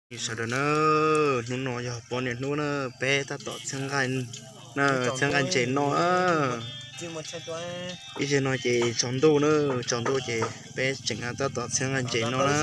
Sawv daws na, hnub no yog poj niam hnub na, peb tab tom txhiab nqaij, txhiab nqaij ntses noj. Ib zaug no ces tsaus ntuj na, tsaus ntuj ces peb tseem tab tom txhiab nqaij ntses noj na.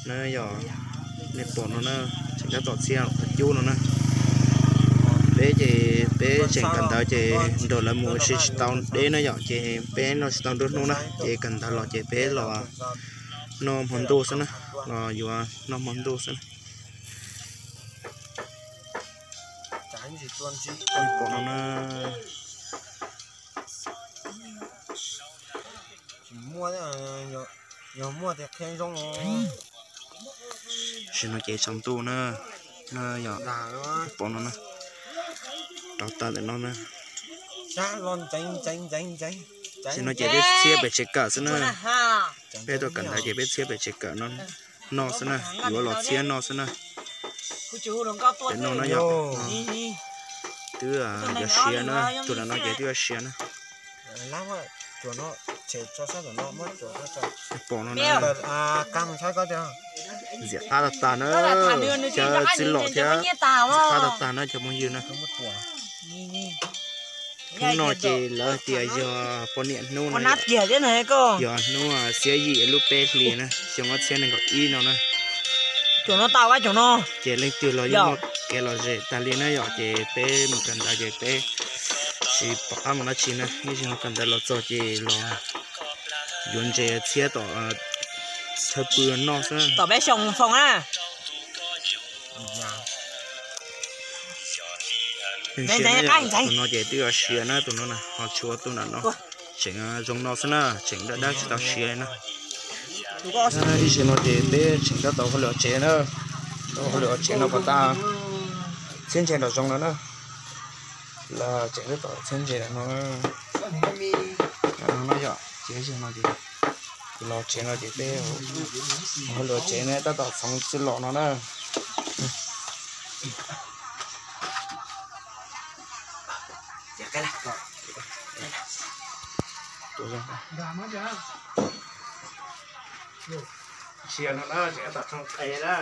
Na yog nej pom no na, tseem tab tom txhiab qhov cub no na. Peb ces peb tseem kawm ntawv ces nrog lawv mus ua si tsis tau deb na yom, ces peb noj tsis tau nruab hnub na, ces kawm ntawv los ces peb los noj hmo ntuj xwb na, los yuav noj hmo ntuj xwb na. Pom no na. Tam sim no ces tsaus ntuj na, yog pom no na, rau tag ntawm no na. Tam sim no ces peb txhiab pem tsev kawm xwb na. Peb tuaj kawm ntawv ces peb txhiab pem tsev kawm no, noj xwb na, yuav los txhiab noj xwb na. Pem no na yog, twb yuav siav na, tus ntawm no ces twb yuav siav na. Pom no na, ntxias qab tag tag na, cov txiv laus thiab, ntxias qab tag tag na cov phooj ywg na. Hnub no ces lawv hais tias yog poj niam hnub na, yog hnub xiab yim lub peb hlis na, xyoo ob txhiab nees nkaum ib no na. Ces leej twg los yeej muaj kev lom zem tag li na yom, ces peb mus kawm ntawv ces peb tsis pom qab mus dab tsi na, ib zaug kawm ntawv los txog ces los yuav ntses txhiab tom chaw pw noj xwb. Tom peb xyoo foom na. Tus no ces twb yuav siav na, tus no na ho tshuav tus ntawm no, tseem zoo no xwb na, tseem daj dab tsis tau siav li na. Ib zaug no ces peb tseem tab tom hauj lwm tsev na, hauj lwm tsev no kom tag, txhiab ntses nram zoov no na, los tseem tab tom txhiab ntses no, no yom, ces ib zaug no ces los tsev no ces peb hauj lwm tsev ne tab tom txhoov txiv laus no na. Sia no na, tseem tab tom tsoo qe na.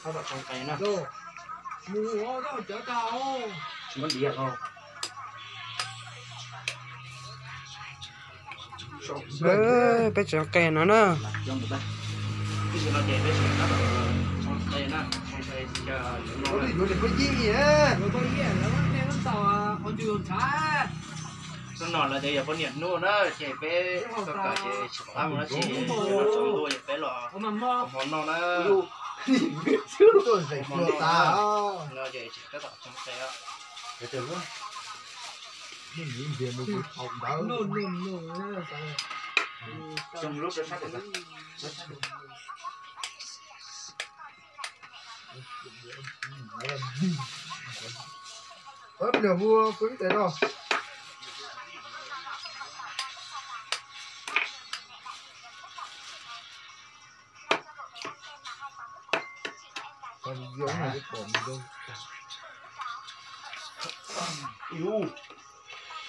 Tab tom tsoo qe na. Tsis muab diav ko. Peb tseem qe no na. Hnub no lawv tias yog poj niam hnub na, ces peb txoj kawm ces tsis pom qab mus dab tsi, tsaus ntuj ces peb los hmo noj na. Hmo noj na, no ces tseem tab tom tsoo qe. Ub,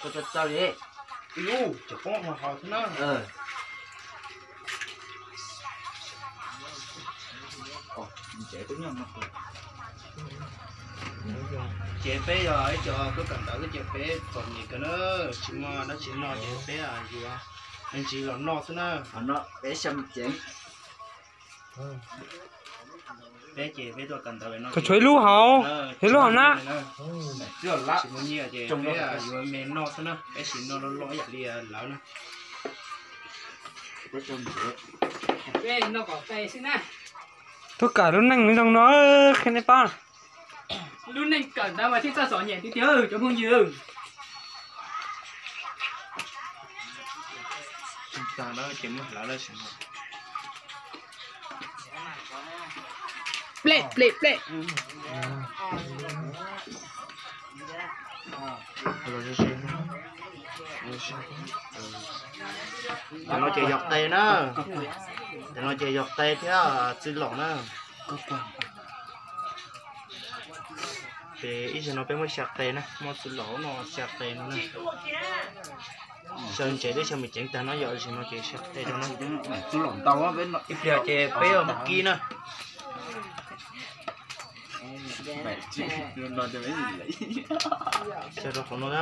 koj txawj txawj li. Ub, cov poob ho ho xwb na. Ces peb yog ib co tuaj kawm ntawv ces peb txom nyem kawg na, tsis muaj dab tsi noj ces peb yuav me ntsis los noj xwb na. Peb ces peb tuaj kawm ntawv no, tshuav ib lub hauv, ib lub hauv na. Tsis muaj nyiaj ces peb yuav me noj xwb na, peb tsis noj loj loj ib yam li lawv na. Tuaj kawm lub neej zoo no, qhia nej paub. Lub neej kawm ntawv mas thiaj txawj txom nyem tiag tiag cov phooj ywg. Plej plej plej. Tam no ces yog qe na, tam no ces yog qe thiab txiv laus na. Ces ib zaug no peb muab xya qe na, muab txiv laus no xya qe no na. Xyaw ntsev thiab xyaw me ceev tag no yom, tam sim no ces sib qe rau na. Ib pliag ces peb muab kib na. Xyaw rau qhov no na.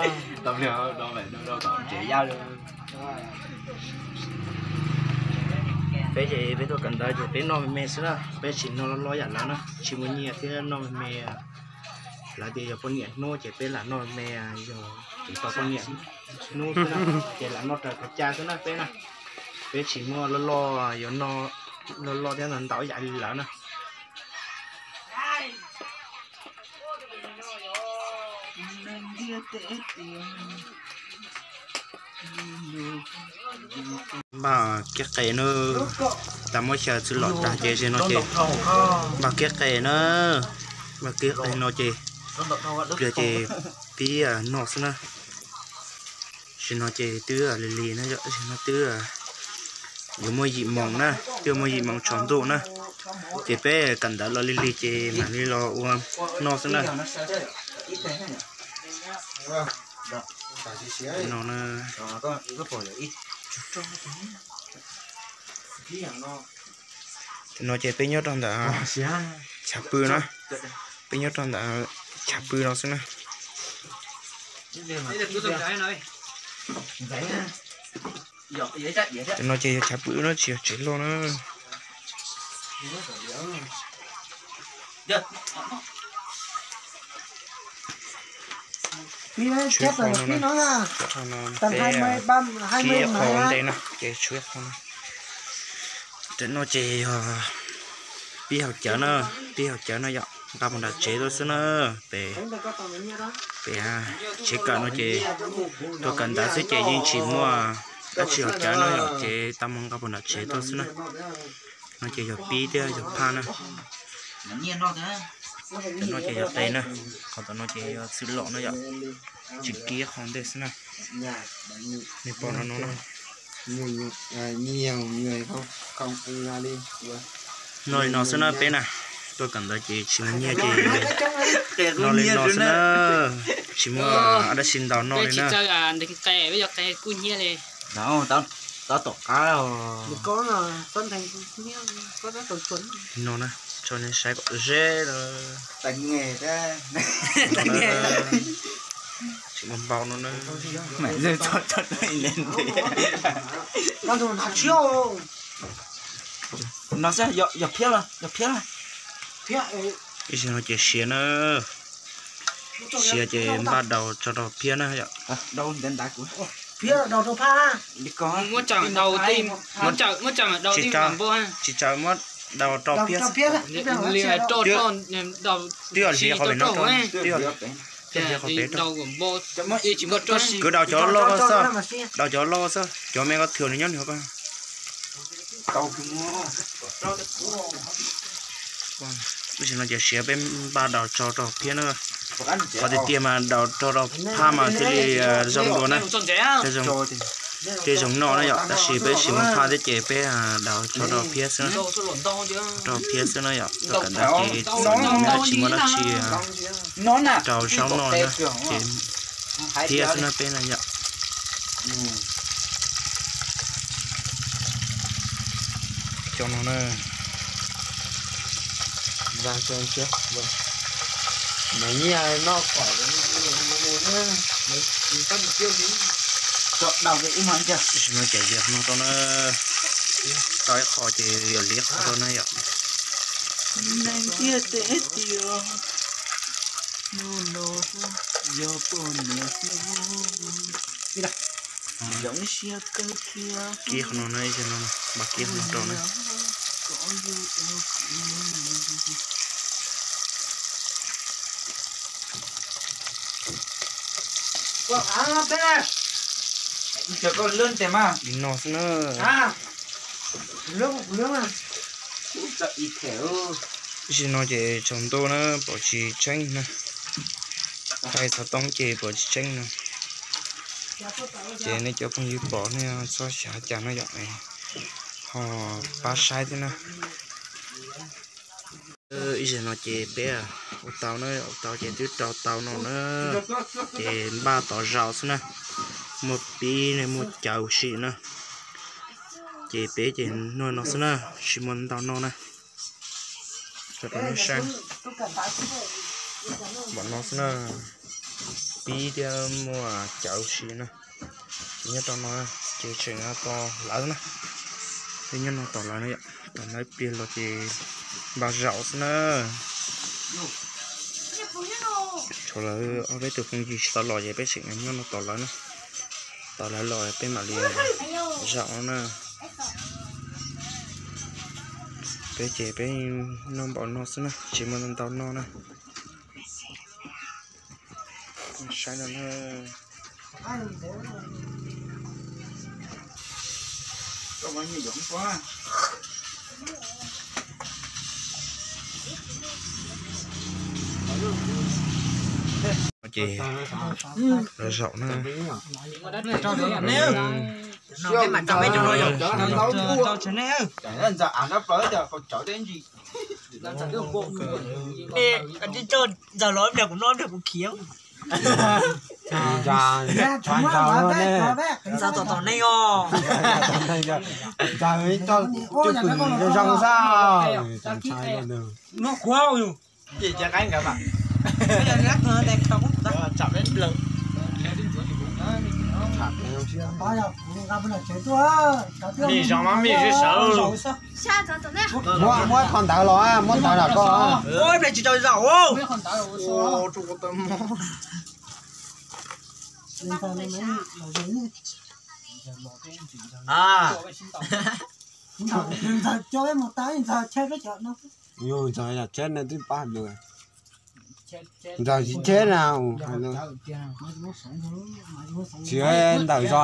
Peb ces peb tuaj kawm ntawv ces peb noj me me xwb na, peb tsis noj loj loj yam lawv na, tsis muaj nyiaj thiab noj me me. Lawv tias yog poj niam hnub ces peb lam noj me me, yog tsis tau poj niam hnub xwb na, ces lam noj raws qhov cai xwb na peb na. Peb tsis muaj loj loj, yuav noj loj loj thiab ntau ntau yam li lawv na. Npaj kiab qe na, tas muab xyaw txwv lom tag ces tam sim no ces npaj kiab qe na, npaj kiab qe no ces pliag ces pib noj xwb na. Tam sim no ces twb lig lig na yom, tam sim no twb yuav muaj yim moos na, twb muaj yim moos tsaus ntuj na. Ces peb kawm ntawv los lig lig ces mam li los ua noj xwb na. No na. Tam no ces peb nyob rau ntawm chav pw na, peb nyob rau ntawm chav pw no xwb na. Tam no ces yog chav pw no tsis yog tsev loj na. Tshuav ib qho no na, peb kib ib qho ua ntej na ces tshuav ib qho no. Tam no ces yog pib haus cawv na, pib haus cawv no yom, nqa mus nram tsev tuaj xwb na. Pem, pem tsev kawm no ces tuaj kawm ntawv xwb ces yeej tsis muaj dab tsi haus cawv na yom, ces tau mus nqa mus nram tsev tuaj xwb na. No ces yog pib thiab yog phaj na. Tam no ces yog tes na, qhov tom no ces yog txwv lom na yom, tsis kib qhov ntej xwb na. Nej pom no no na. Noj li no xwb na peb na, tuaj kawm ntawv ces tsis muaj nyiaj ces noj li no xwb na, tsis muaj dab tsi ntau noj li na. No na, tso nej saib kom ze lawm. Tsis muaj npau no na. No xwb, yog phiab los, yog phiab los. Ib zaug no ces siav na, siav ces npaj daus tso rau phiab na yom. Tsis tau muab daus rau phiab, twb yog hliv qhov pem no, twb yog hliv qhov pem rau. Kwv daus cov loj xwb, daus cov loj xwb, cov me koj thwm nws nyob nws ko. Tam sim no ces siav peb npaj daus tso rau phiab na. Qhov tiag tiag mas daus tso rau phaj mas thiaj li zoo dua na. Thiaj zoo noj na yom, tab sis peb tsis muaj phaj thiab ces peb daus tso rau phiab xwb na. Rau phiab xwb na yom, tuaj kawm ntawv ces tsis muaj dab tsi rau zaub noj na, ces phiab xwb na peb na yom. Cov no na, tam sim no ces liam no rau na, tau ib qho ces yog liam qho rau na yom. Kib qhov no na, ib zaug no npaj kib qhov no rau na. Li no xwb na. Ib zaug no ces tsaus ntuj na pom tsis tseeb na. Thaij xov tooj ces pom tsis tseeb na. Ces nej cov phooj ywg pom nej txhob xav cas no yom, ho pab saib thiab na. Ib zaug no ces peb ua tau na, ua tau ces twb rau tau no na, ces npaj tod zaus xwb na. Muaj pib ne muaj cawv si na. Ces peb ces noj no xwb na, tsis muaj ntau noj na. Rau nej saib, npaum no xwb na, pib thiab muaj cawv si na. Ces nyob rau no ces tseem nyob tos lawv na. Peb nyob no tos lawv na yom, tos lawv pliag los ces npaj zaum xwb na. Tshuav lawv ob peb tus phooj ywg tsis tau los ces peb tseem nyob no tos lawv na. Tos lawv los peb mam li zaum na. Peb ces peb noj npaum no xwb na, tsis muaj ntau noj na. Saib no na. Ces lawv zaum na. Ntxawg los ib pliag kuv noj ib pliag kuv khiav. Ntxawg tom tom neeg os. Ntxawg coj tus zoo xwb. Noj kuv yus. Nim zos mas me sawv. Muab qhov ntawd los, muab ntawd los koj. Ua ib pliag tsis tau zaum. Yus ntxawg yog cheb ne twb pab lawm. Ntxawg tsis cheb na. Tsis ntawm zos.